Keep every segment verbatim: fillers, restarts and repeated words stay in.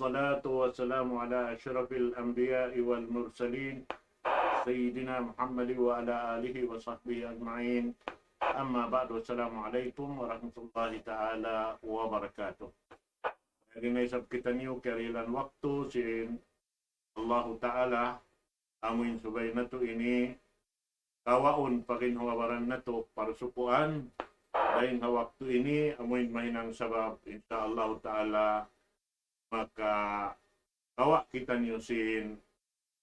والصلاة والسلام على أشرف الأنبياء والمرسلين سيدنا محمد وعلى آله وصحبه أجمعين. أما بعد، السلام عليكم ورحمة الله تعالى وبركاته. Jadi na isab kitaniyu kiyarihilan waktu sin Allahu Ta'ala, amuin subay natu' ini kawaun pa ginhawa-baran natu' parsukuan, dayn ha waktu ini amuin mahinang sabab, insya Allahu Ta'ala, maka kawa' kitaniyu sin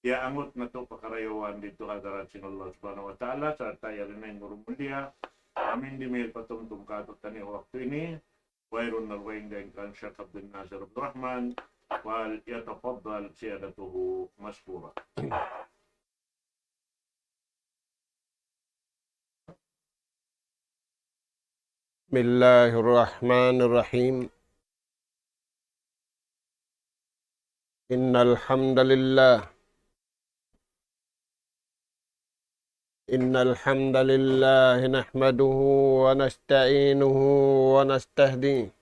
diyaangut natu' pa karayawan didtu ha hadarat sin Allah Subhanahu wa Ta'ala, sarta' yari na in guru mulia, amin dimihil patumtum katu'taniyu waktu ini, wayruun na dugaing dayn kan Sheikh Abdul Nasir Abdul Rahman, فليتفضل سيادته مشكورا. بسم الله الرحمن الرحيم. إن الحمد لله، إن الحمد لله نحمده ونستعينه ونستهديه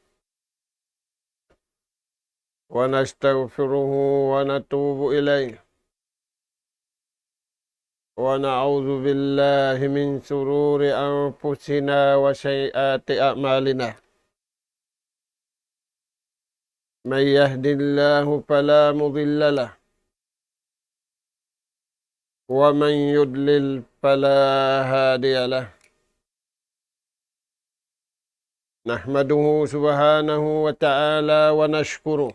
ونستغفره ونتوب إليه، ونعوذ بالله من شرور أنفسنا وسيئات أعمالنا. من يهد الله فلا مضل له، ومن يضلل فلا هادي له. نحمده سبحانه وتعالى ونشكره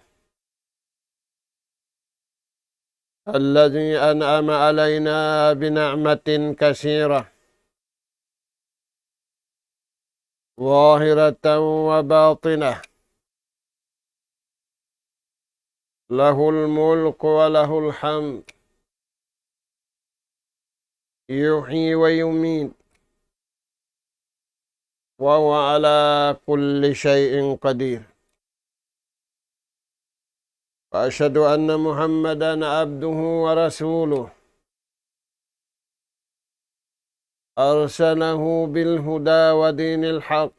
الذي أنعم علينا بنعمة كثيرة ظاهرة وباطنة، له الملك وله الحمد، يحيي ويميت، وهو على كل شيء قدير. وأشهد أن محمدا عبده ورسوله، أرسله بالهدى ودين الحق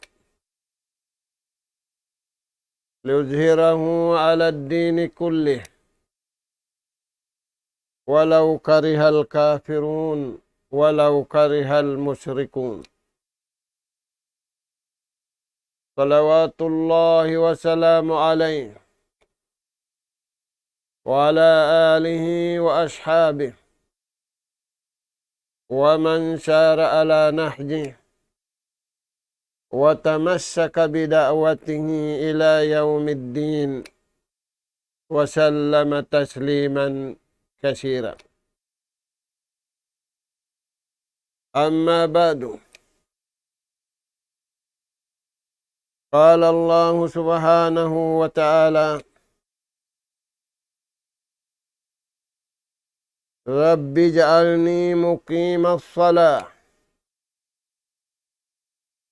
ليظهره على الدين كله ولو كره الكافرون، ولو كره المشركون. صلوات الله وسلامه عليه وعلى آله وأصحابه ومن سار على نهجه وتمسك بدعوته إلى يوم الدين، وسلم تسليما كثيرا. أما بعد، قال الله سبحانه وتعالى: رب اجعلني مقيم الصلاة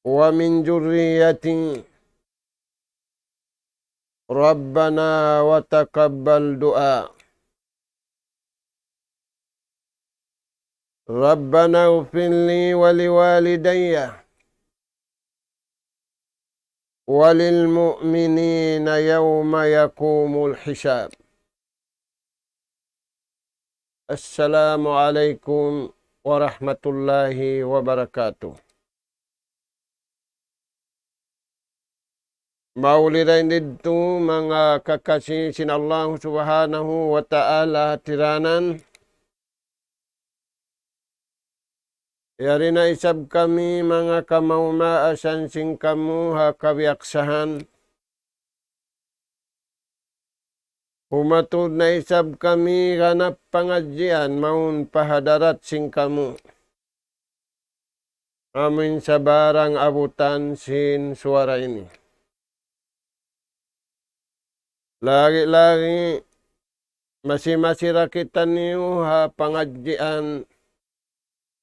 ومن ذريتي، ربنا وتقبل دعاء. ربنا اغفر لي ولوالدي وللمؤمنين يوم يقوم الحساب. السلام عليكم ورحمة الله وبركاته. Mauli dayn didtu manga kakasi sin Allah Subhanahu wa Ta'ala tiranan. Yari na isab kami manga kamaas-maasan sin kamu ha kabiyaksahan. Humatud na isab kami ganap pangadjian mawn pa hadarat sin kamu. Amuin sabarang abutan sin suwara ini. Lagi-lagi masi-masi da kitaniyu ha pangadjian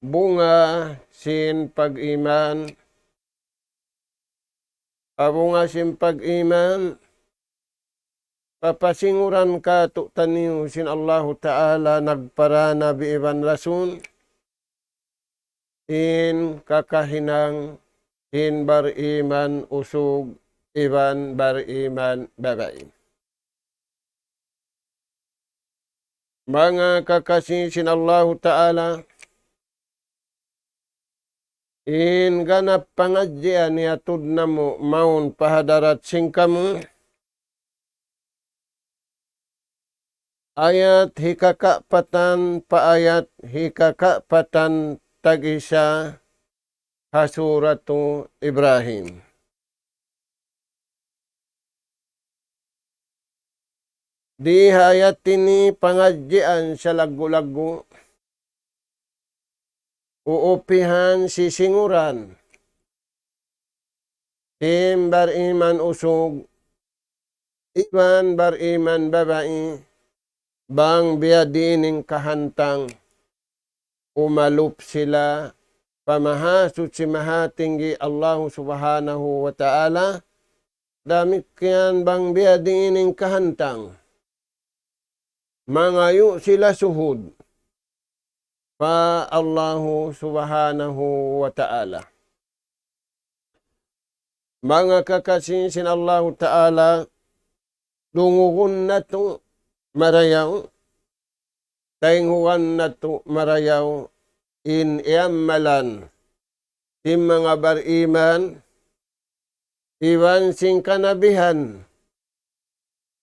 bunga sin pag-iman. Ha bunga sin pag-iman, papasinguran katu'taniyu sin Allahu Ta'ala nagpara nabi iban rasul, in kakahinang sin bariman usug iban bariman babai. Manga kakasi sin Allahu Ta'ala, in ganap pangadjian niyatud namu' mawn pa hadarat sin kamu, ayat hikakapatan pa ayat hikakapatan tag-isa ha Suratu Ibrahim. Di ha ayat ini pangadjian salaggu'-laggu', uupihan sisinguran sin bariman usug iban bariman babai, bang biyadiin in kahantang, umalup sila pa Mahasuchi Mahatinggi Allahu Subhanahu wa Ta'ala, damikkiyan bang biyadiin in kahantang, mangayu' sila suhud pa Allahu Subhanahu wa Ta'ala. Manga kakasi sin Allahu Ta'ala, dungugun natu' marayaw, tayngugan natu' marayaw in iyamalan sin manga bariman iban sin kanabihan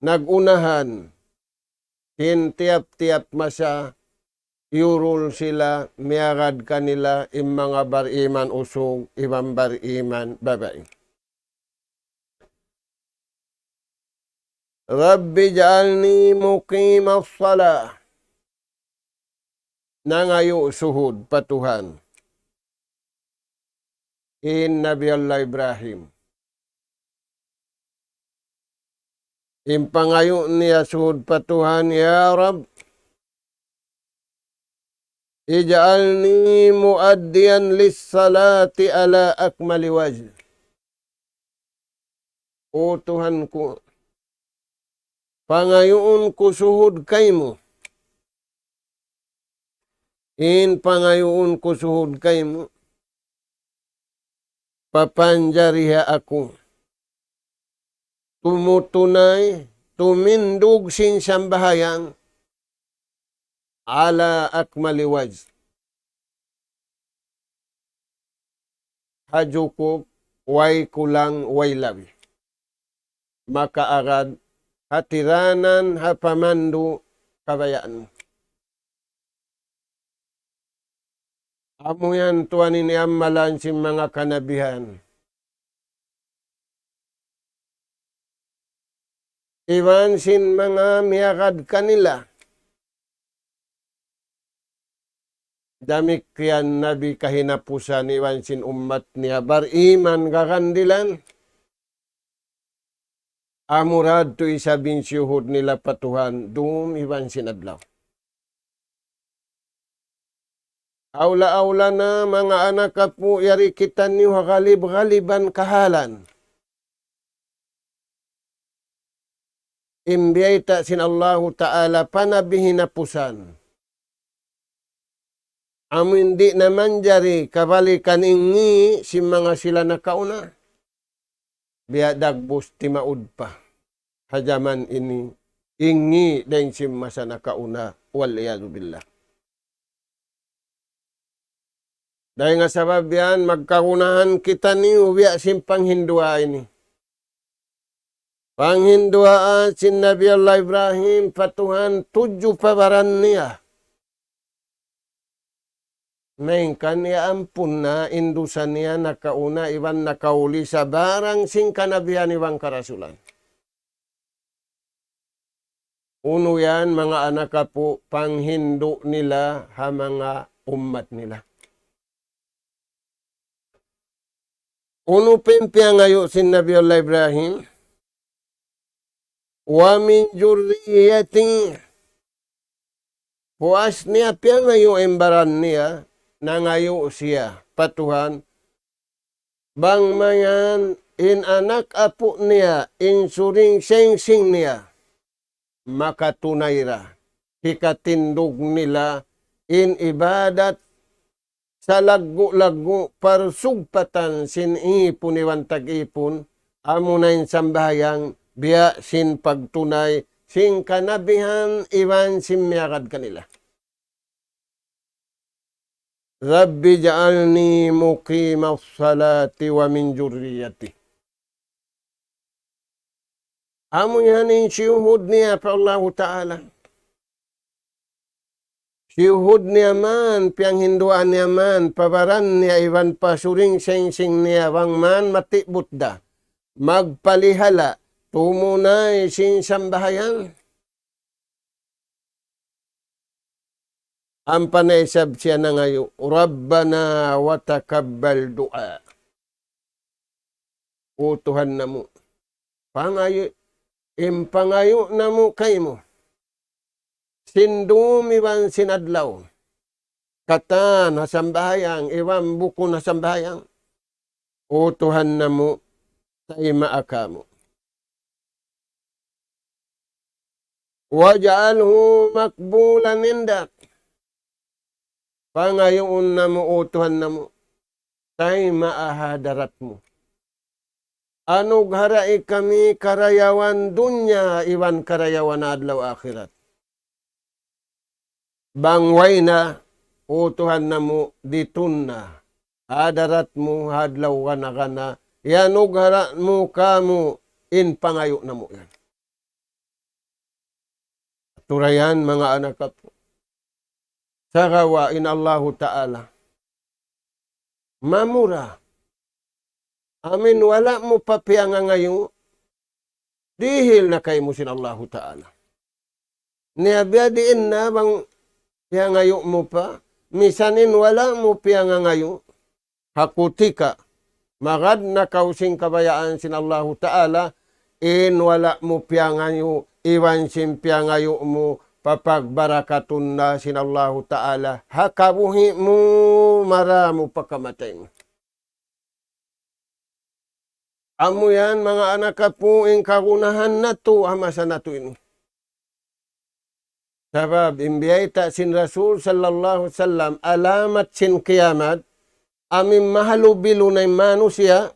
nag-unahan, sin tiyap-tiyap masa, iyurul sila, miyagad kanila in manga bariman usug iban bariman babai. رب اجعلني مقيم الصلاة. Nangayu' suhud pa Tuhan in Nabi Allah Ibrahim. In pangayu' niya suhud pa Tuhan, يا رب اجعلني مؤديا للصلاة على أكمل وجه. O Tuhan ku, pangayuun ku suhud kaymu. In pangayuun ku suhud kaymu, papanjariha aku tumutunay, tumindug sin sambahayang على أكمل وجه. Ha jukup, way kulang, way labi. Makaagad, ha tiranan, ha pamandu', kabayaan mu. Amu yan tuwan in iyamalan sin manga kanabihan iban sin manga miyagad kanila. Damikkiyan Nabi kahinapusan iban sin ummat niya bariman gagandilan. Amura tuud isab in siyuhud nila pa Tuhan dum iban sin adlaw. Awla-awla na manga anak apu', yari kitaniyu ha galib-galiban kahalan. In biyayta' sin Allahu Ta'ala pa Nabi hinapusan. Amu in di' na manjari kabalikan in ngi' sin manga sila nakauna. Biya' dagbus timaud pa ha jaman ini in ngi' dayn sin masa nakauna, والعياذ بالله. Dayn ha sabab yan, magkagunahan kitaniyu biya' sin panghinduwaa ini. Panghinduwaa sin Nabi Allah Ibrahim pa Tuhan tudju pa baran niya. Malayngkan iyaampun na in dusa niya nakauna iban nakauli sabarang sin kanabihan iban karasulan. Unu yan, manga anak apu', panghindu' nila ha manga ummat nila. Unu pa in piyangayu' sin Nabi Allah Ibrahim? ومن ذريتي. Puas niya piyangayu' in baran niya, nangayu' siya pa Tuhan, bang mayan in anak apu' niya, in suring singsing niya, makatunay ra, hikatindug nila in ibadat salaggu'-laggu' parsugpatan sin ipun iban tag-ipun, amuna in sambahayang biya' sin pagtunay sin kanabihan iban sin miyagad kanila. رب اجعلني مقيم الصلاة ومن ذريتي. Amu yan in siyuhud niya pa Allahu Ta'ala. Siyuhud niya man, piyanghinduan niya man, pa baran niya iban pa suring singsing niya, bang man matibut da magpalihala', tumunay sin sambahayang. Ampa na isab siya nangayu', ربنا وتقبل دعاء. O Tuhan namu', pangayu', in pangayu' namu' kaymu sin dum iban sin adlaw, katan ha sambahayang iban bukun ha sambahayang, O Tuhan namu', tayma'a kamu. واجعله مقبولا عندك. Pangayuun namu', O Tuhan namu', tayma'a ha hadarat mu. Anugharahi kami karayawan dunya iban karayawan adlaw akhirat. Bang way na, O Tuhan namu', ditun na ha hadarat mu ha adlaw gana-gana, iyanughara mu kamu in pangayu' namu' yan. Turayan, manga anak apu'. Sagawa' in Allahu Ta'ala mamura. Amin wala' mu pa piyangangayu', dihil na kaymu sin Allahu Ta'ala. Niya biya' diin na bang piyangayu' mu pa, misan in wala' mu piyangangayu', ha kutika magad na kaw sin kabayaan sin Allahu Ta'ala, in wala' mu piyangayu', iban sin piyangayu' mu, papagbarakatun na sin Allahu Ta'ala ha kabuhi' mu mara mu pa kamatay mu. Amu yan, manga anak apu', in kagunahan natu' ha masa natu' ini. Sabab in biyayta' sin Rasul sallallahu alayhi wasallam, alamat sin kiyamat, amin mahalubilu na in manusiya',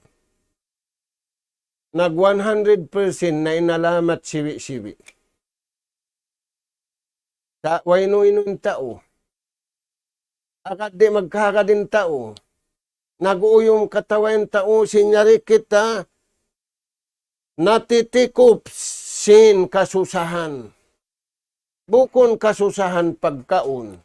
nag one hundred percent na in alamat sibi'-sibi'. Ta-, waynu-inu in tau. Agad di' magkahagad in tau. Nag-uuyum katawa in tau, sin yari kita natitikup sin kasusahan. Bukun kasusahan pagkaun.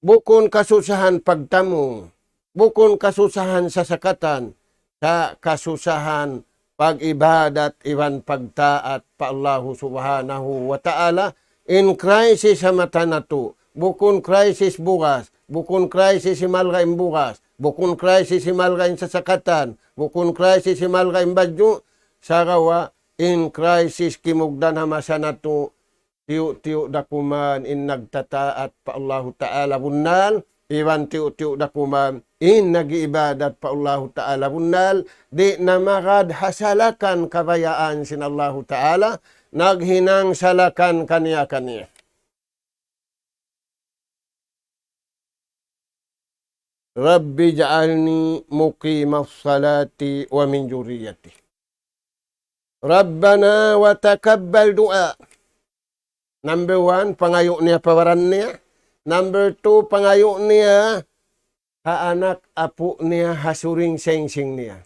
Bukun kasusahan pagtamung. Bukun kasusahan sasakatan. Sa' kasusahan pag-ibadat iban pagtaat pa Allahu Subhanahu wa Ta'ala. In crisis ha mata natu', bukun crisis bugas, bukun crisis himalga' in bugas, bukun crisis himalga' in sasakatan, bukun crisis himalga' in badju', sagawa' in crisis kimugdan ha masa natu', tiyu'-tiyu' da kuman in nagtataat pa Allahu Ta'ala bunnal, iban tiyu'-tiyu' da kuman in nag-iibadat pa Allahu Ta'ala bunnal, di' na magad ha salakan kabayaan sin Allahu Ta'ala, naghinang salakan kaniya-kaniya. رب اجعلني مقيم الصلاة ومن ذريتي. ربنا وتقبل دعاء. Number one, pangayu' niya pa baran niya. Number two, pangayu' niya ha anak apu' niya, ha suring singsing niya.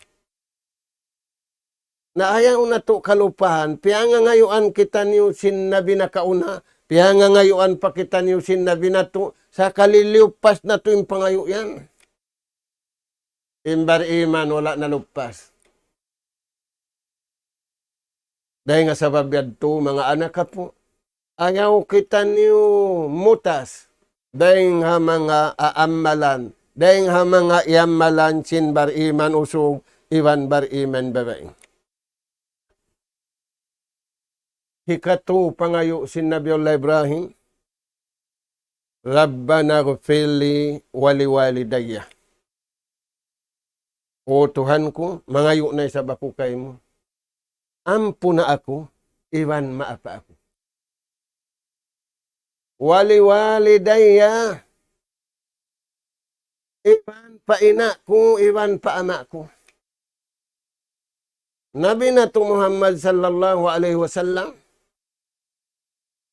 Na ayaw natu' kalupahan, piyangangayuan kitaniyu sin nabi nakauna, piyangangayuan pa kitaniyu sin nabi natu', sakali liyuppas natu' in pangayu' yan. In bar-iman wala' naluppas. Dayn ha sabab yadtu, manga anak apu', ayaw kitaniyu mutas dayn ha manga aamalan, dayn ha manga iamalan sin bar-iman usug iban bar-iman babai. Hikatu pangayu' sin Nabiullah Ibrahim, ربنا اغفر لي ولوالدي. O Tuhan ku, mangayu' na isab aku kaymu, ampuna aku, iban maapa aku. ولوالدي, iban pa ina' ku, iban pa ama' ku. Nabi natu' Muhammad sallallahu alayhi wasallam,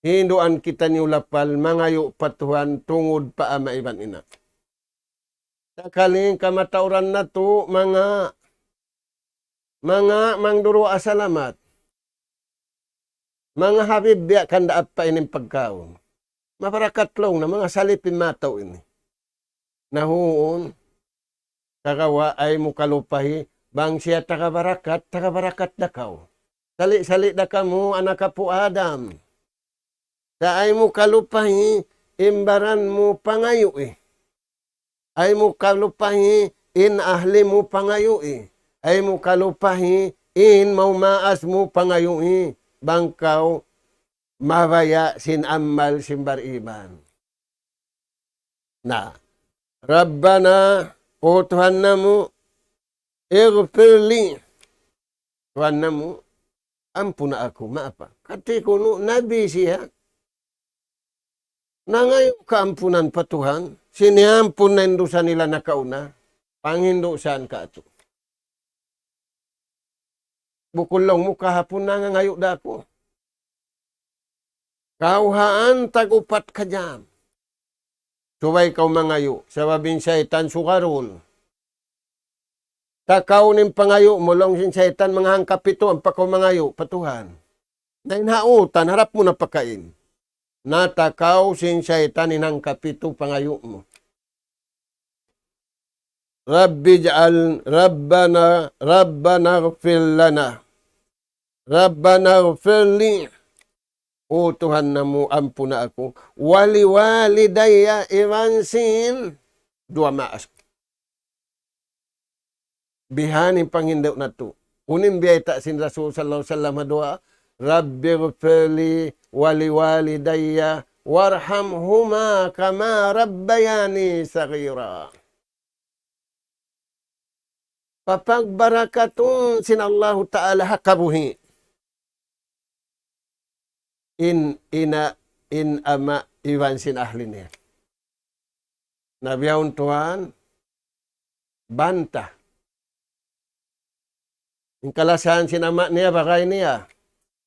hinduan kitaniyu lapal mangayu' pa Tuhan tungud pa ama' iban ina'. Sakali in kamatauran natu', manga, manga mangduru asalamat. Manga habib biya' kanda' appa ini in pagkaun. Mabarakat laung na, manga salipin mataw ini. Na huun, sagawa' ayaw mu kalupahi, bang siya taga barakat, taga barakat da kaw. Sali'-sali' da kamu, anak apu' Adam. Sa' ayaw mu kalupahi, in baran mu pangayui. Ayaw mu kalupahi, in ahli mu pangayui. Ayaw mu kalupahi, in maumaas mu pangayui. Bang kaw mabaya' sin amal sin bariman. Na, Rabbana, O Tuhan namu', ighfir li. Tuhan namu', ampuna aku, maapa. Kati kunu' nabi siya. Nangayu' kaampunan pa Tuhan, sin iyampun na in dusa nila nakauna, panghindu' saan katu'. Bukun laung mu kahapun nangangayu' da aku. Kawhaan tag-upat ka jam. Subay kaw mangayu', sabab in saytan sugarul. Takaw in pangayu' mu, laung sin saytan, manga hangkapitu ampa kaw mangayu' pa Tuhan. Na in hautan, harap mu na pakain. Na takaw sin saytan in hangkapitu pangayu' mu. Rabbi ij'al, Rabbana, Rabbana ighfir lana. Rabbana ighfir li. O Tuhan namu', ampuna aku. Wa li walidayya, iban sin duwa maas ku. Bihan in panghindu' natu'. Unu in biyayta' sin Rasul sallallahu alayhi wasallam ha duwaa, Rabbi ighfir li wa li walidayya warhamhuma kama rabbayani saghira. Papagbarakatun sin Allahu Ta'ala ha kabuhi' in ina', in ama', iban sin ahli niya. Na bihaun tuwan, banta. In kalasahan sin ama' niya, bagay niya.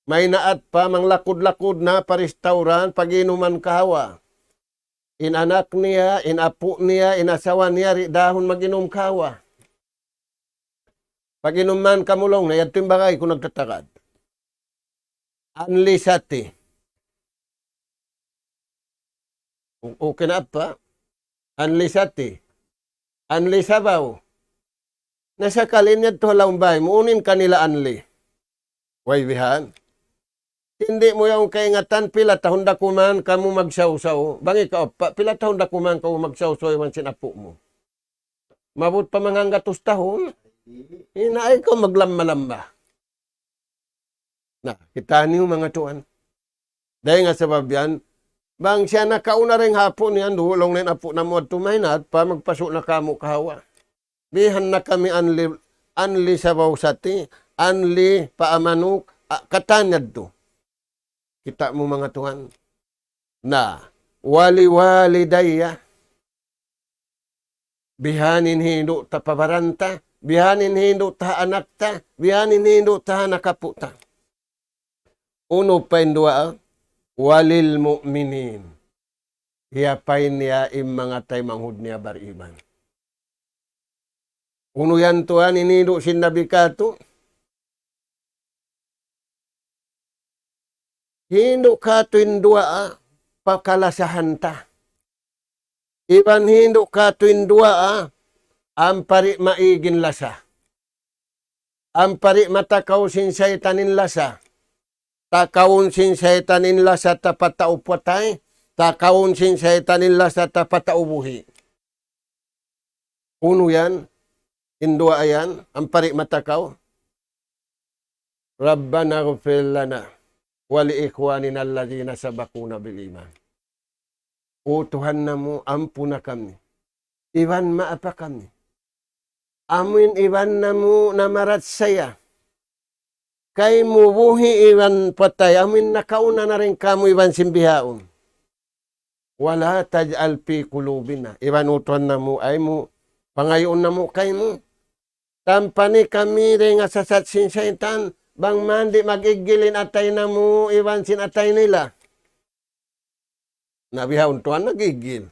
Maynaat pa, manglakud-lakud na pa restaurant, pag-inuman kahawa. In anak niya, in apu' niya, in asawa niya, di' dahun mag-inum kahawa. Pag-inuman kamu laung na, yadtu in bagay ku nagtatagad. Anli sati. O-, okay na apa? Anli sati. Anli sabaw. Na sakali in yadtu ha lawm bay mu, unu in kanila anli. Way bihan. Di' mu yaun kaingatan pila tahun da kuman kamu magsawsaw. Bang ikaw pa, pila tahun da kuman kamu magsawsaw iban sin apu' mu. Maabut pa manga hanggatus tahun. Ina' ay kaw maglamma-lamma. Na, kita' niyu manga tuwan. Dayn ha sabab yan, bang siya nakauna dayn ha apu' niya, duwa laung na in apu' namu' yadtu maynaat pa, magpasu' na kamu kahawa. Bihan na kami anli, anli sabaw sati, anli paa manuk, a, katan yadtu. Kita' mu manga tuwan. Na, wa li walidayya. Bihan in hindu' ta pa baran ta, bihan in hindu' ta ha anak ta, bihan in hindu' ta ha anak apu' ta. Unu pa in duwaa? Wa lil mu'minin. Hiya pa in niya in manga taymanghud niya bariman. Unu yan tuwan in hindu' sin Nabi katu'? Hindu' katu' in duwaa pa kalasahan ta. Iban hindu' katu' in duwaa ampari maig in lasa. Ampari matakaw sin saytan in lasa. Takawun sin saytan in lasa ta pa tau patay. Takawun sin saytan in lasa ta pa tau buhi'. Unu yan? In duwaa yan, ampari matakaw. Rabbana ighfir lana wa li ikhwanina alladhina sabaquna bil iman. O Tuhan namu', ampuna kami. Iban maapa kami. Amuin iban namu' namarachaya kaymu buhi' iban patay, amuin nakauna na dayn kāmu' iban sin bihaun. Wa la taj'al fi qulubina. Iban O Tuhan namu', ayaw mu pangayuun namu' kaymu. Tampani kami dayn ha sasat sin saytan, bang man di' mag-iggil in atay namu' iban sin atay nila. Na bihaun tuwan nagigil.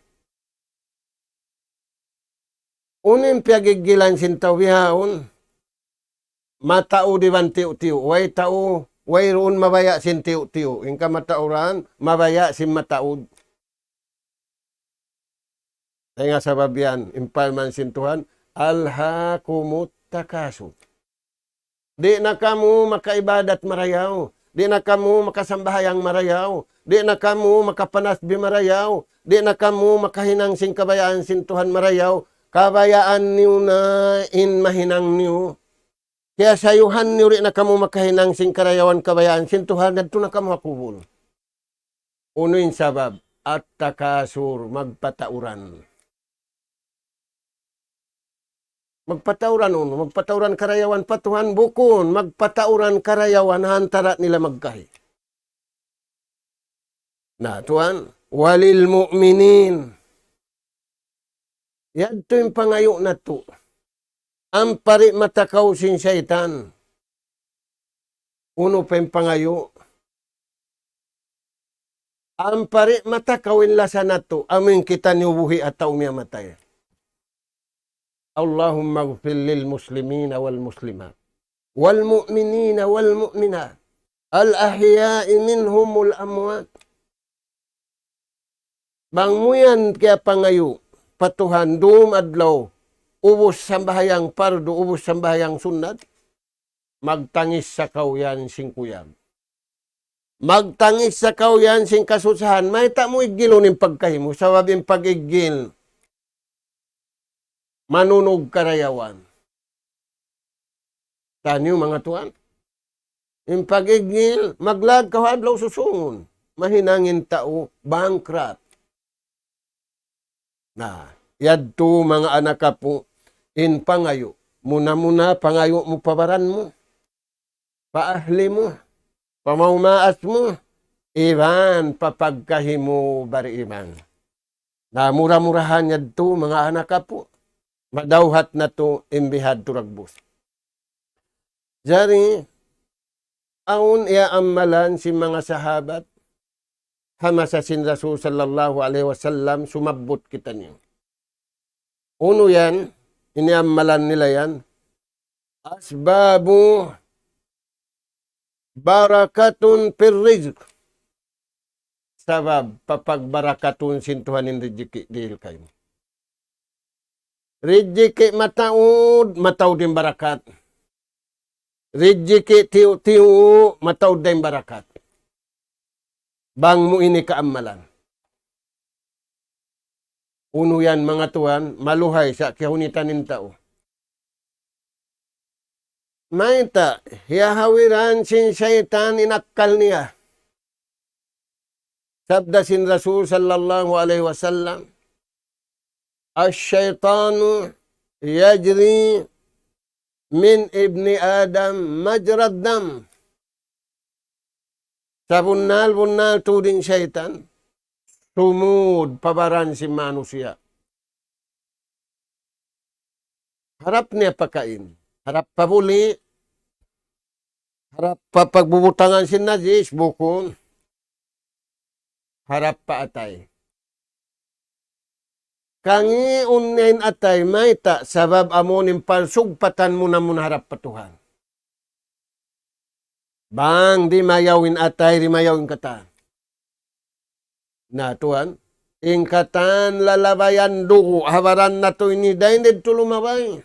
Unu in piyagiggilan sin tau bihaun? Mataud iban tiyu'-tiyu'. Way tau, wayruun mabaya' sin tiyu'-tiyu'. In kamatauran, mabaya' sin mataud. Dayn ha sabab yan, in parman sin Tuhan, "ألهاكم التكاثر." Di' na kamu makaibadat marayaw. Di' na kamu makasambahayang marayaw. Di' na kamu makapanasbih marayaw. Di' na kamu makahinang sin kabayaan sin Tuhan marayaw. Kabayaan niyu na in mahinang niyu. Kiyasayuhan niyu di' na kamu makahinang sin karayawan kabayaan sin Tuhan, yadtu na kamu ha kubul. Unu in sabab? At-takasur, magpatauran. Magpatauran unu? Magpatauran karayawan pa Tuhan? Bukun, magpatauran karayawan ha antara' nila magkahi. Na, tuwan, وللمؤمنين. Yadtu in pangayu' natu'. Ampa di' matakaw sin saytan. Unu pa in pangayu'? Ampa di' matakaw in lasa natu', amu in kitaniyu buhi' atawa miyatay. اللهم اغفر للمسلمين والمسلمات والمؤمنين والمؤمنات الأحياء منهم والأموات. Bang mu yan kiyapangayu' pa Tuhan dum adlaw, ubus sambahayang pardu, ubus sambahayang sunnat, magtangis sa kaw yan sin kuyag. Magtangis sa kaw yan sin kasusahan. Mayta' mu iggilun in pagkahi mu? Sabab in pag-iggil, manunug karayawan. Taniyu, manga tuwan. In pag-iggil, maglagad kaw ha adlaw susungun. Mahinang in tau bankrupt. Na, yadtu manga anak apu', in pangayu'. Muna-muna pangayu' mu pa baran mu, pa ahli mu, pa maumaas mu, iban pa pagkahi mu bariman. Na mura-murahan yadtu manga anak apu', madawhat natu' in bihadtu dagbus. Jari, awn iyaammalan sin manga sahabat, ha masa sin Rasul sallallahu alayhi wasallam, sumabbut kitaniyu. Unu yan, ini ammalan nila yan. أسباب بركة في الرزق. Sabab, papagbarakatun sin Tuhan in rijiki' dihil kaymu. Rijiki' mataud, mataud in barakat. Rijiki' tiyu'-tiyu', mataud da in barakat. Bang mu ini kaammalan. Unu yan, manga tuwan, maluhay sa' kiyahunitan in tau. Mayta', hiyahawiran sin saytan in akkal niya. Sabda sin Rasul sallallahu alayhi wasallam, الشيطان يجري من ابن آدم مجرى الدم. Sabunnal-bunnal tuud in saytan, sumud pa baran sin manusiya'. Harap niya pakain. Harap pa buli', harap pa pagbubutangan sin najis, bukun. Harap pa atay. Kangiun niya in atay, mayta', sabab amu in pagsugpatan muna-muna harap pa Tuhan. Bang dimayaw in atay, dimayaw in katan. Na tuwan, in katan lalabayan dugu', ha baran natu' ini, dayn didtu lumabay.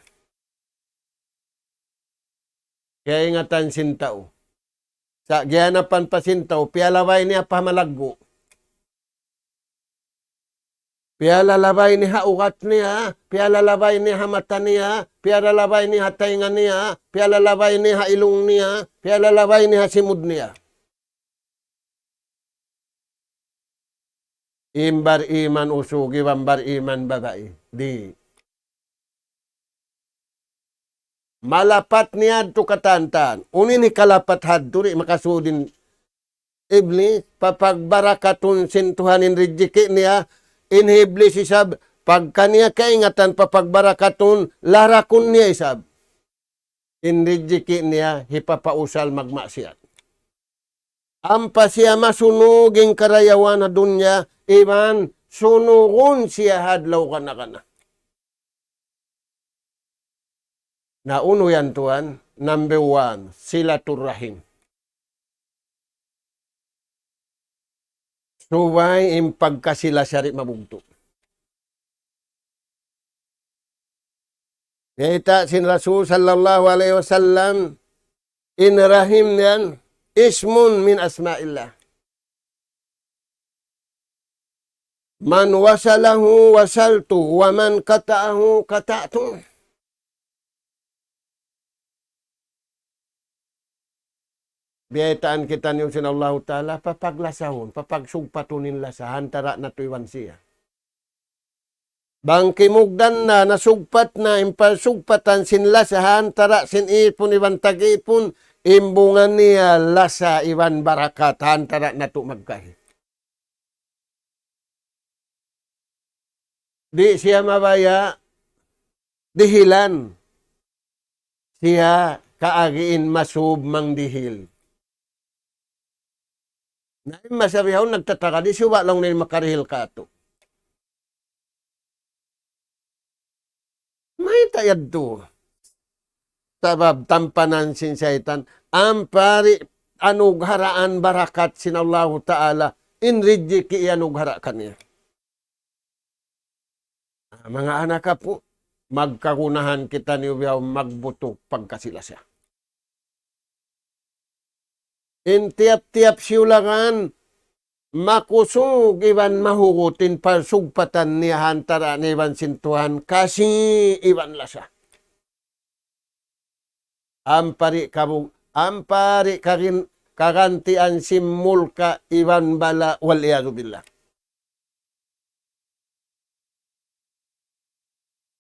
Kiyaingatan sin tau. Sa' giyanapan pa sin tau, piyalabay niya pa malaggu'. Piyalalabay niya ha ugat niya, piyalalabay niya ha mata niya, piyalalabay niya ha taynga niya, piyalalabay niya ha ilung niya, piyalalabay niya ha simud niya. In bar-iman usug iban bar-iman babai. Di'. Malapat niya yadtu katan-katan. Unu in hikalapat hadtu, di' makasud in Iblis, papagbarakatun sin Tuhan in rijiki' niya, in hi Iblis isab, pagka niya kaingatan papagbarakatun, larakun niya isab. In rijiki' niya, hipapausal magmaksiyat. Ampa siya masunug in karayawan ha dunya, iban sunugun siya ha adlaw kana-kana. Na unu yan tuwan, number one, silatur rahim. Subay in pagkasi-lasa di' mabugtu'. Kita' sin Rasul sallallahu alayhi wasallam, in rahim yan, ismun min asma'illah. من وصله وصلت ومن قطعه قطعت. Biyaytaan kitaniyu sin Allahu Ta'ala, papaglasahun, papagsugpatun in lasa, ha antara' natu' iban siya. Bang kimugdan na, nasugpat na, in pagsugpatan sin lasa, ha antara' sin ipun iban tag-ipun, in bunga niya lasa iban barakat, ha antara' natu' magkahi. Di' siya mabaya' dihilan. Siya kaagi in masub mangdihil. Na in masa bihaun nagtataka, di' siya ba laung niya makarihil katu'. Mayta' yadtu? Sabab tampanan sin saytan, ampa di' anugharaan barakat sin Allahu Ta'ala, in rijiki' iyanughara' kaniya. Ah, manga anak apu', magkagunahan kitaniyu bihaun magbutuk pagkasi-lasa. In tiyap-tiyap siyulagan, makusug iban mahugut in pagsugpatan niya ha antara' niya iban sin Tuhan, kasi iban lasa. Ampa di' kabug-, ampa di' kagin-, kagantian sin mulka' iban bala', wal iyadhu billah.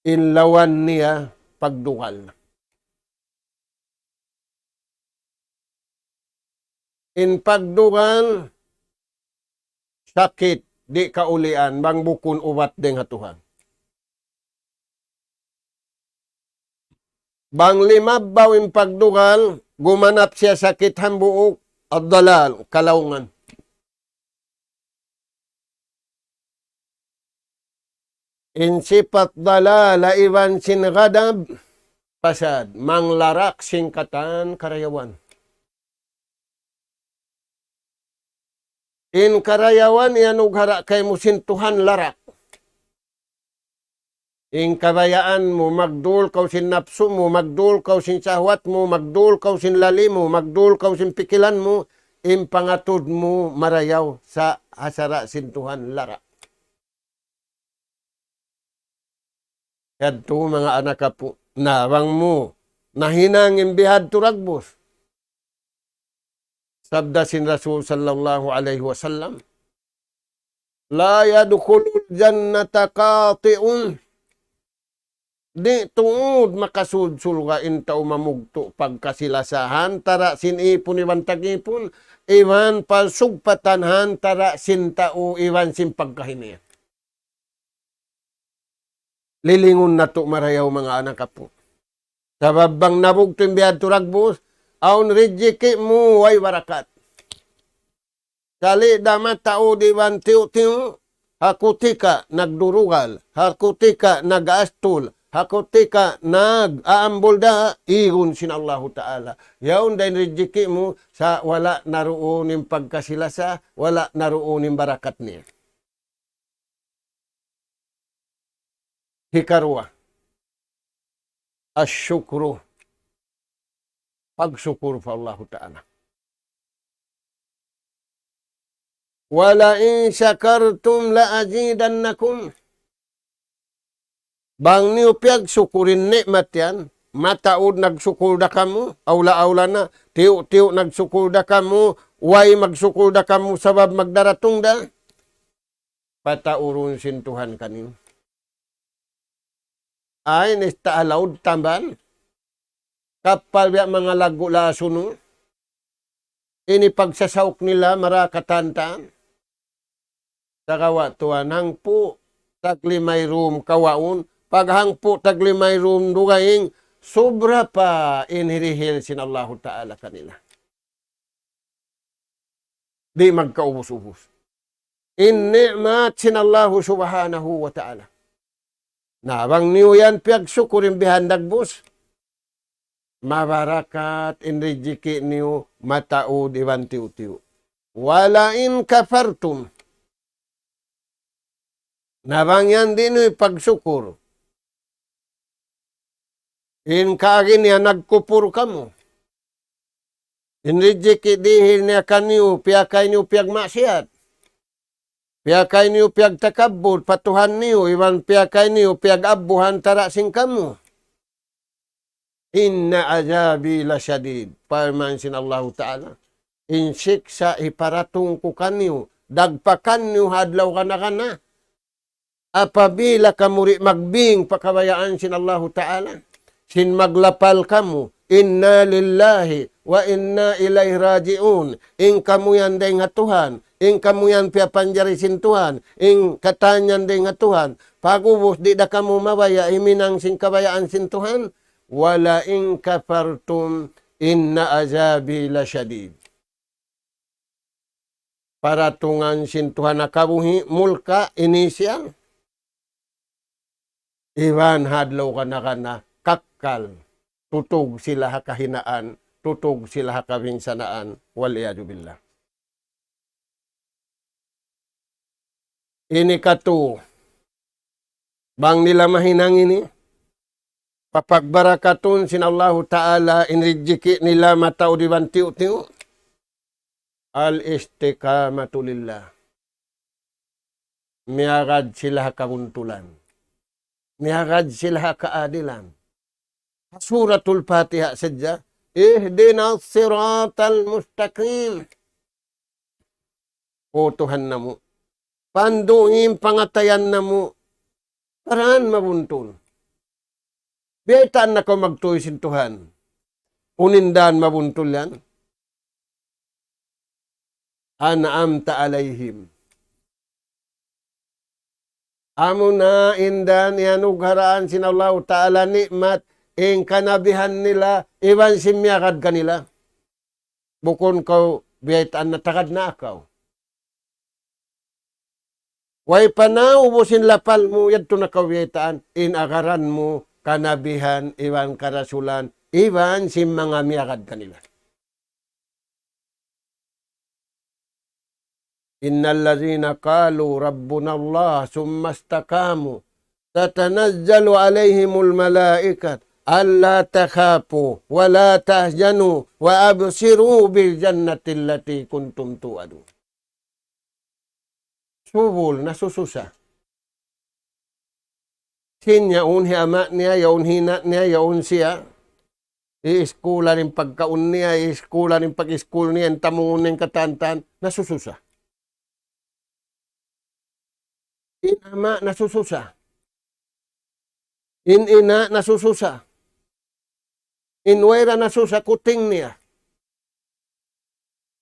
In lawan niya pagdugal. In pagdugal, sakit, di' kaulian, bang bukun ubat dayn ha Tuhan. Bang limabbaw in pagdugal, gumanap siya sakit hambuuk, ad-dalal, kalaungan. In sipat dalala iban sin ghadab, pasad, manglarak sin katan karayawan. In karayawan iyanughara' kaymu sin Tuhan larak. In kabayaan mu, magdul kaw sin napsu mu, magdul kaw sin sahwat mu, magdul kaw sin lali mu, magdul kaw sin pikilan mu, in pangatud mu marayaw sa' ha sara' sin Tuhan larak. Yadtu manga anak apu', na bang mu nahinang in bihadtu dagbus. Sabda sin Rasul sallallahu alayhi wasallam, لا يدخل الجنة قاطع. Di' tuud makasud surga' in tau mamugtu' pagkasi-lasa ha antara' sin ipun iban tag-ipun, iban pagsugpatan ha antara' sin tau iban sin pagkahi niya. Lilingun natu' marayaw manga anak apu'. Sabab bang nabugtu' in bihadtu dagbus, awn rijiki' mu way barakat. Sali' da mataud iban tiyu'-tiyu', ha kutika nagdurugal, ha kutika nag-astul, ha kutika nag-aambul da, igun sin Allahu Ta'ala. Yaun da in rijiki' mu sa' wala' na duun in pagkasi-lasa, wala' na duun in barakat niya. Hikaruwa, الشكر, pagsukur pa Allahu Ta'ala. ولئن شكرتم لأزيدنكم. Bang niyu piyagsukur in ni'mat yan, mataud nagsukul da kamu, awla-awla na, tiyu'-tiyu' nagsukul da kamu, way magsukul da kamu sabab magdaratung da, pataurun sin Tuhan kaniyu. Ay, nista alaud tamban. Kappal biya' manga laggu' laas unu. Ini pagsasauk nila mara katantan. Sagawa' tuwan, hangpu' taglimay dum kawaun. Pag hangpu' taglimay dum dugaing, subra pa in hirihil sin Allahu Ta'ala kanila. Di' magkaubus-ubus. in ni'mat sin Allahu Subhanahu wa Ta'ala. Na, bang niyu yan piyagsukur in bihan dagbus, mabarakat in rijiki' niyu mataud iban tiyu'-tiyu'. وَلَئِنْ كَفَرْتُمْ. Na bang yan di' niyu pagsukur, in kaagi niya nagkupur kamu. In rijiki' dihil niya kaniyu, piyakay niyu piyagmaksiyat. Piyakay niyu piyagtakabbur pa Tuhan niyu, iban piyakay niyu piyag-abbu ha antara' sin kamu. إِنَّ عَذَابِي لَشَدِيدٌ. Parman sin Allahu Ta'ala, in siksa' hiparatung ku kaniyu, dagpakan niyu ha adlaw kana-kana. Apabila kamu di' magbing pa kabayaan sin Allahu Ta'ala, sin maglapal kamu, إِنَّا لِلَّهِ وَإِنَّا إِلَيْهِ رَاجِعُونَ. In kamu yan dayn ha Tuhan, in kamu yan piyapanjari sin Tuhan, in katan yan dayn ha Tuhan. Pag'ubus di' da kamu mabaya' himinang sin kabayaan sin Tuhan. وَلَئِنْ كَفَرْتُمْ إِنَّ عَذَابِي لَشَدِيدٌ. Paratungan sin Tuhan ha kabuhi', mulka', initial. Iban ha adlaw kana-kana, kakkal. Tutug sila ha kahinaan, tutug sila ha kabinsanaan. وَالْعِيَاذُ بِاللَّهِ. Ini katu', bang nila mahinang ini, papagbarakatun sin Allahu Ta'ala in rijiki' nila mataud iban tiyu'-tiyu'. الِاسْتِقَامَةُ لِلَّهِ. Miyagad sila ha kabuntulan. Miyagad sila ha kaadilan. Ha Suratul Fatiha sadja, اهْدِنَا الصِّرَاطَ الْمُسْتَقِيمَ. O Tuhan namu', pandu'i in pangatayan namu' pa dān mabuntul. Biyaytaan na kaw magtuy sin Tuhan. Unu in dān mabuntul yan? أَنْعَمْتَ عَلَيْهِمْ. Amuna in dān iyanugharaan sin Allahu Ta'ala ni'mat, in kanabihan nila, iban sin miyagad kanila. Bukun kaw biyaytaan na tagad na kaw. Way pa naubus in lapal mu, yadtu na kaw biyaytaan, in agaran mu, kanabihan, iban karasulan, iban sin manga miyagad kanila. إِنَّ الَّذِينَ قَالُوا رَبُّنَا اللَّهُ ثُمَّ اسْتَقَامُوا تَتَنَزَّلُ عَلَيْهِمُ الْمَلَائِكَةُ أَلَّا تَخَافُوا وَلَا تَحْزَنُوا وَأَبْشِرُوا بِالْجَنَّةِ الَّتِي كُنْتُمْ تُوعَدُونَ. Subul, nasususa. Sin yaun hi ama' niya, yaun hi ina' niya, yaun siya. Iiskulan in pagkaun niya, iiskulan in pag-iskul niya, in tamungun niya, in katan-katan, nasususa. In ama' nasususa. In ina' nasususa. In wayra nasusa kuting niya.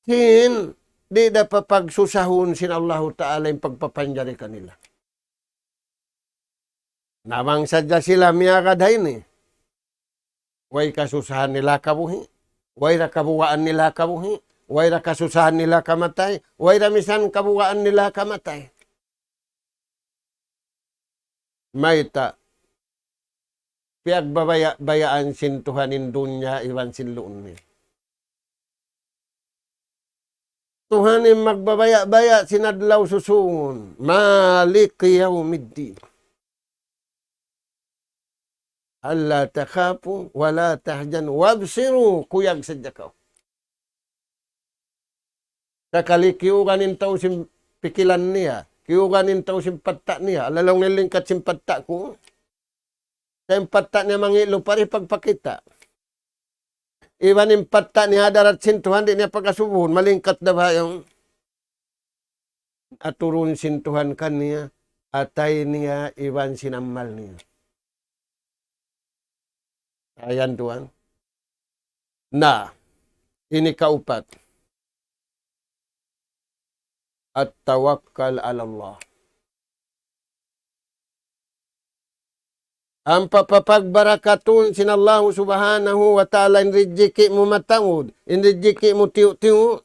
Sin, di' da papagsusahun sin Allahu Ta'ala in pagpapanjari kanila. Na bang sadja sila miyagad ha ini, way kasusahan nila kabuhi', wayra kabugaan nila kabuhi', wayra kasusahan nila kamatay, wayra misan kabugaan nila kamatay. Mayta', piyagbabaya'-bayaan sin Tuhan in dunya iban sin luun niya. Tuhan in magbabaya'-baya' sin adlaw susungun. مَالِكِ يَوْمِ الدِّينِ. أَلَّا تَخَافُوا وَلَا تَحْزَنُوا وَأَبْشِرُوا. Kuyag sadja kaw. Sakali kiyugan in tau sin pikilan niya, kiyugan in tau sin patta' niya, laung niya lingkat sin patta' ku. Sa' in patta' niya mangi' lupa di' pagpakita'. Iban in patta' niya hadarat sin Tuhan di' niya pagkasubuhun, malingkat da ba yan? Aturun sin Tuhan kaniya, atay niya, iban sin amal niya. Ayan tuwan. Na, ini kaupat. التَّوَكُّلُ عَلَى اللَّهِ. Ampa papagbarakatun sin Allahu Subhanahu wa Ta'ala in rijiki' mu mataud, in rijiki' mu tiyu'-tiyu'.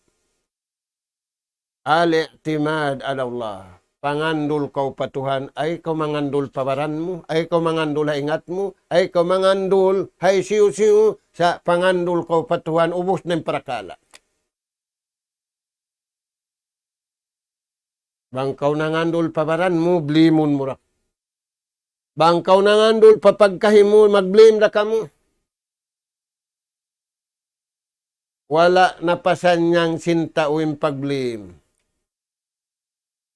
الاعتماد على الله. Pangandul kaw pa Tuhan, ayaw kaw mangandul pa baran mu, ayaw kaw mangandul ha ingat mu, ayaw kaw mangandul ha hisiyu-siyu, sa' pangandul kaw pa Tuhan, ubus na in parakala'. Bang kaw nangandul pa baran mu, blimun mu ra. Bang kaw nangandul pa pagkahi mu, mag-blame da kamu. Wala' na pasanyang sin tau in pag-blame.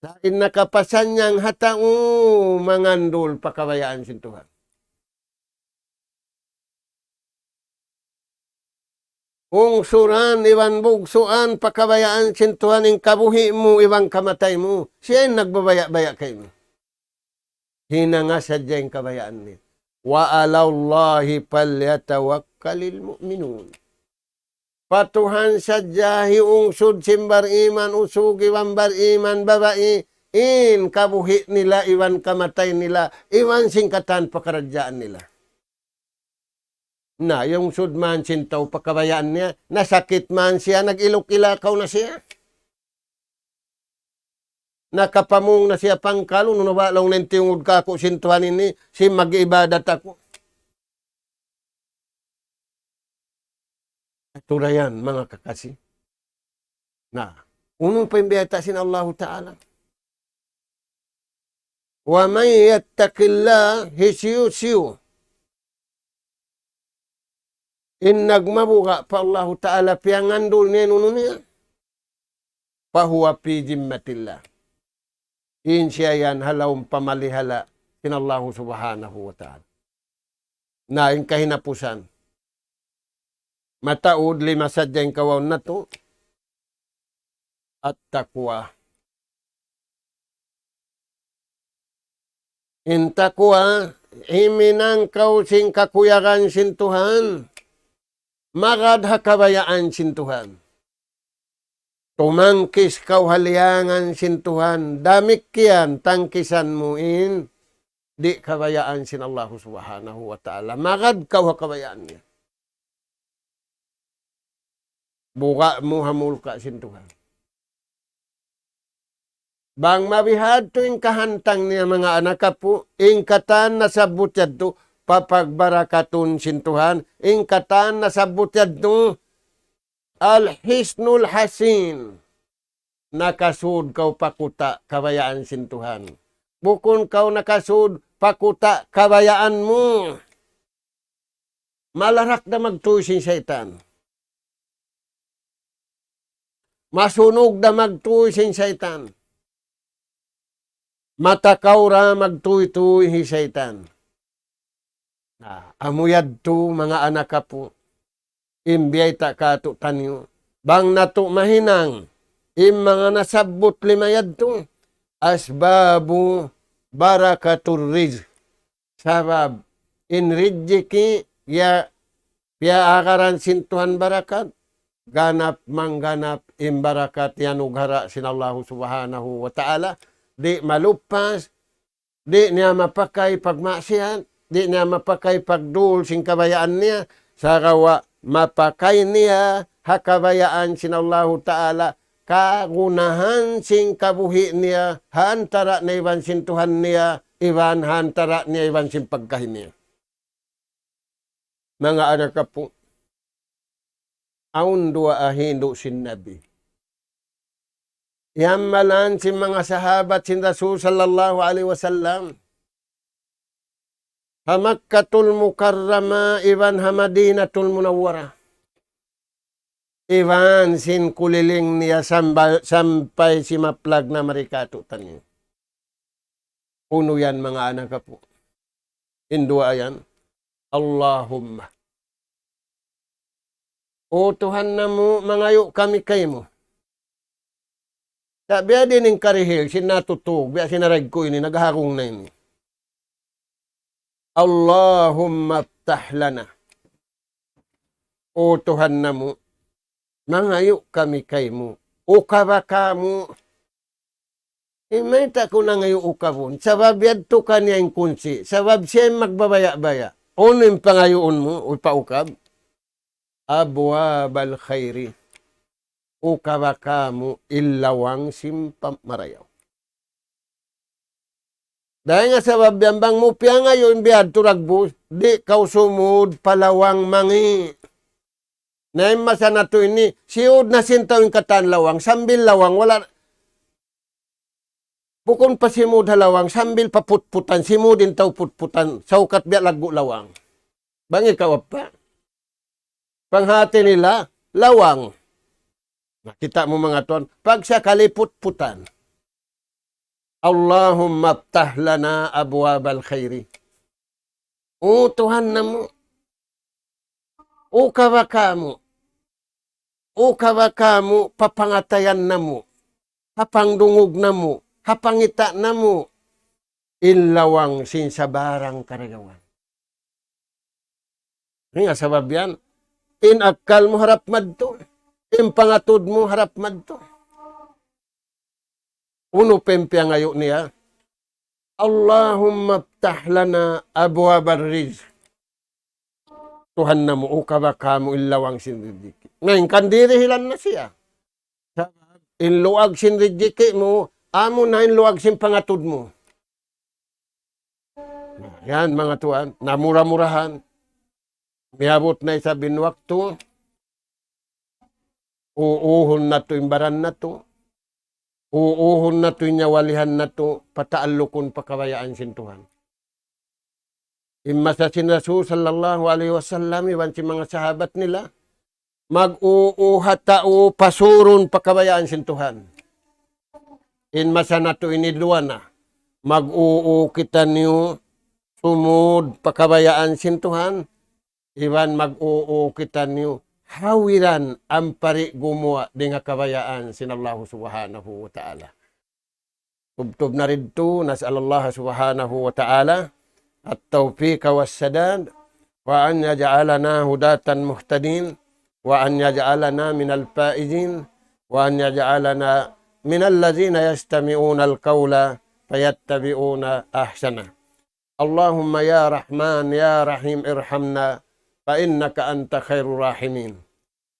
Sa' in nakapasanyang ha tau mangandul pa kabayaan sin Tuhan. Ungsuran iban bugsuan pa kabayaan sin Tuhan in kabuhi' mu iban kamatay mu. Siya in nagbabaya'-baya' kaymu. Hinanga sadja in kabayaan niya. وعلى الله فليتوكل المؤمنون. Pa Tuhan sadja hiungsud sin bariman usug iban bariman babai in kabuhi' nila iban kamatay nila iban sin katan pakaradjaan nila. Na, hiungsud man sin tau pa kabayaan niya, nasakit man siya, nag-iluk-ilakaw na siya. Nakapamung na siya pangkalu, unu na ba laung niya in tiyungud kāku' sin Tuhan ini, sin mag-ibadat aku. Atu ra yan, manga kakasi. Na, unu pa in biyayta' sin Allahu Ta'ala? ومن يتق الله, hisiyu-siyu in nagmabuga' pa Allahu Ta'ala, piyangandul niya in unu niya, فهو في ذمة الله. In siya yan ha lawm pamalihala' sin Allahu Subhanahu wa Ta'ala. Na, in kahinapusan. Mataud lima sadja in kawaun natu'. At-taqwa. In taqwa, himinang kaw sin kakuyagan sin Tuhan, magad ha kabayaan sin Tuhan. Tumangkis kaw ha liyangan sin Tuhan, damikkiyan tangkisan mu in di' kabayaan sin Allahu Subhanahu wa Ta'ala. Magad kaw ha kabayaan niya. Buga' mu ha mulka' sin Tuhan. Bang mabihadtu in kahantang niya manga anak apu', in katan nasabbut yadtu, papagbarakatun sin Tuhan, in katan nasabbut yadtu, الحصن الحصين. Nakasud kaw pa kuta' kabayaan sin Tuhan. Bukun kaw nakasud pa kuta' kabayaan mu. Malarak da magtuy sin saytan. Masunug da magtuy sin saytan. Matakaw ra magtuy-tuy hi saytan. Na, amu yadtu manga anak apu'. In biyayta' kātu'niyu. Bang natu' mahinang. In manga nasabbut lima yadtu. أسباب بركة الرزق. Sabab in rijiki' ya piyaagaran sin Tuhan barakat, ganap mangganap in barakat iyanughara' sin Allahu Subhanahu wa Ta'ala, di' maluppas, di' niya mapakay pagmaksiyat, di' niya mapakay pagduul sin kabayaan niya, sagawa' mapakay niya ha kabayaan sin Allahu Ta'ala, kagunahan sin kabuhi' niya, ha antara' niya iban sin Tuhan niya, iban ha antara' niya iban sin pagkahi niya. Manga anak apu', awn duwaa hindu' sin Nabi. Iyammalan sin manga sahabat sin Rasul sallallahu alayhi wasallam. Ha Makkatul Mukarrama iban ha Madinatul Munawwara. Iban sin kuliling niya sambal-, sampay simaplag na mari kātu'niyu. Unu yan manga anak apu'. In duwaa yan. اللهم. O Tuhan namu', mangayu' kami kaymu. Sa' biya' diin in karihil, sin natutug, biya' sin aragku ini, naghagung na ini. اللهم افتح لنا. O Tuhan namu', mangayu' kami kaymu. Ukaba kamu. Imayta' ku nangayu' ukabun. Sabab yadtu kaniya in kunsi'. Sabab siya in magbabaya'-baya'. Unu in pangayuun mu, upaukab? أبواب الخير. ukawa kamu in lawang sin pamarayaw. Dayn ha sabab yan bang mu piyangayu' in biyadtu dagbus, di' kaw sumud pa lawang mangi'. Na in masa natu' ini, siyud na sin tau in katan lawang, sambil lawang, wala'. Bukun pa simud ha lawang, sambil pa putputan, simud in tau putputan, saukat biya' laggu' lawang. Bang ikaw apa? Panghati nila, lawang. Na, kita' mu manga tuwan, pagsakali putputan. اللهم افتح لنا أبواب الخير. O Tuhan namu', ukawa kamu', ukawa kamu' pa pangatayan namu', ha pangdungug namu', ha pangita' namu', in lawang sin sabarang karayawan. Dayn ha sabab yan, in akkal mu harap madtu, in pangatud mu harap madtu. Unu pa in piyangayu' niya? اللهم افتح لنا أبواب الرزق. Tuhan namu', ukawa kamu' in lawang sin rijiki'. Na in kan dirihilan na siya. Sabab in luag sin rijiki' mu, amu na in luag sin pangatud mu. Na, yan, manga tuwan, na mura-murahan. Miyabut na isab in waktu, uuhun natu' in baran natu', uuhun natu' in nyawalihan natu', pataallukun pa kabayaan sin Tuhan. In masa sin Rasul sallallahu alayhi wasallam, iban sin manga sahabat nila, mag-uu ha tau pasurun pa kabayaan sin Tuhan. In masa natu' ini duwa na, mag-uu kitaniyu sumud pa kabayaan sin Tuhan, iban mag-uu kitaniyu hawiran ampari gumuwa' dayn ha kabayaan sin Allahu Subhanahu wa Ta'ala. Tubtub na didtu, نسأل الله سبحانه وتعالى التوفيق والسداد، وأن يجعلنا هداة مهتدين، وأن يجعلنا من الفائزين، وأن يجعلنا من الذين يستمعون القول فيتبعون أحسنه. اللهم يا رحمن يا رحيم ارحمنا فإنك أنت خير الراحمين.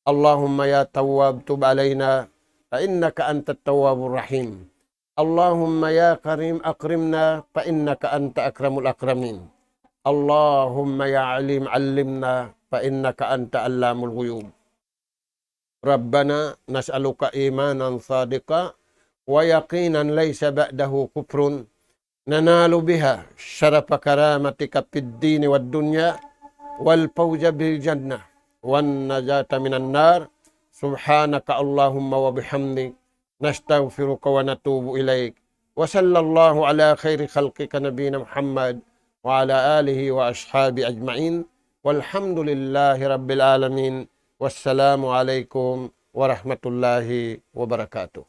اللهم يا تواب تب علينا فإنك أنت التواب الرحيم. اللهم يا كريم أكرمنا فإنك أنت أكرم الأكرمين. اللهم يا عليم علمنا فإنك أنت علام الغيوب. ربنا نسألك إيمانا صادقا ويقينا ليس بعده كفر ننال بها شرف كرامتك في الدين والدنيا والفوز بالجنة والنجاة من النار. سبحانك اللهم وبحمدك نستغفرك ونتوب إليك. وصلى الله على خير خلقك نبينا محمد وعلى آله وأصحابه أجمعين. والحمد لله رب العالمين. والسلام عليكم ورحمة الله وبركاته.